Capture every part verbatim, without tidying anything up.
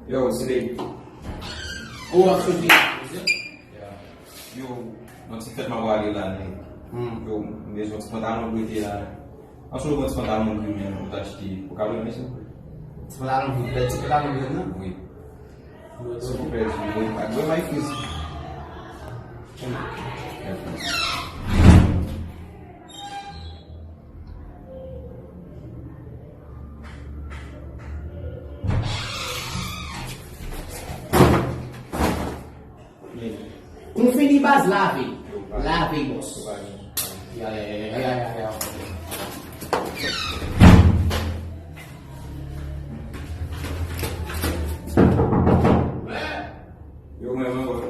Yo, Sile. Ou ap soti? Yo, yon ti fèt m ap ale la, nèg. Hmm. Yo, m bezwen ti pantalon pou ete la. An sou yon ti pantalon pou mwen, ou ta achte. Ou ka ban mwen, silvouplè? Ti pantalon pou, ti pantalon pou nan? Wi. Silvouplè, silvouplè. Ak bon may friz. Pou fini baz, lave. Lave, bòs. Ya, ya, ya, ya, ya, ya, ya. Yo, mwen, mwen, mwen.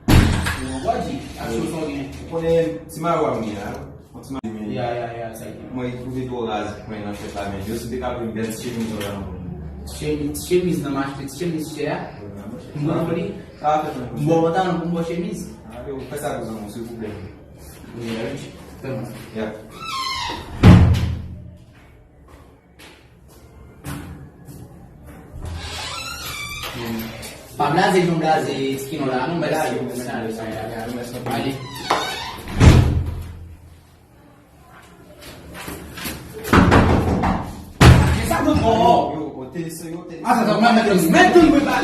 Yo, mwen, mwen, di, aksyon sa w gen. Ou konnen ti mayo a m gen la, wi. Yon ti mayo. Ya, ya, ya, sa gen. Mwen, li twouve twò raz pou mwen nan fèt la, men yo, si te ka pou yon bèl ti chemiz, yo, la, mwen. Chemiz, chemiz nan mache, ti chemiz chè a. Yo, nan mache. Mwen, mwen, li. Sa va fèt mwen. Bon, pantalon pou m bò chemiz. Ah, yo, fè sa pou zanmi, silvouplè. Wi, wi. Fè mwen. Ya. Pa blaze jan w blaze ti kilon la, non, men la, yo, men la, yo, sa, ya, ya, yo, mèsi anpil. Ale. Men sa, bon, bon. Yo, yo, te, yo, te. Atann, atann, mwen mèt yon, mèt yon, mwen pa.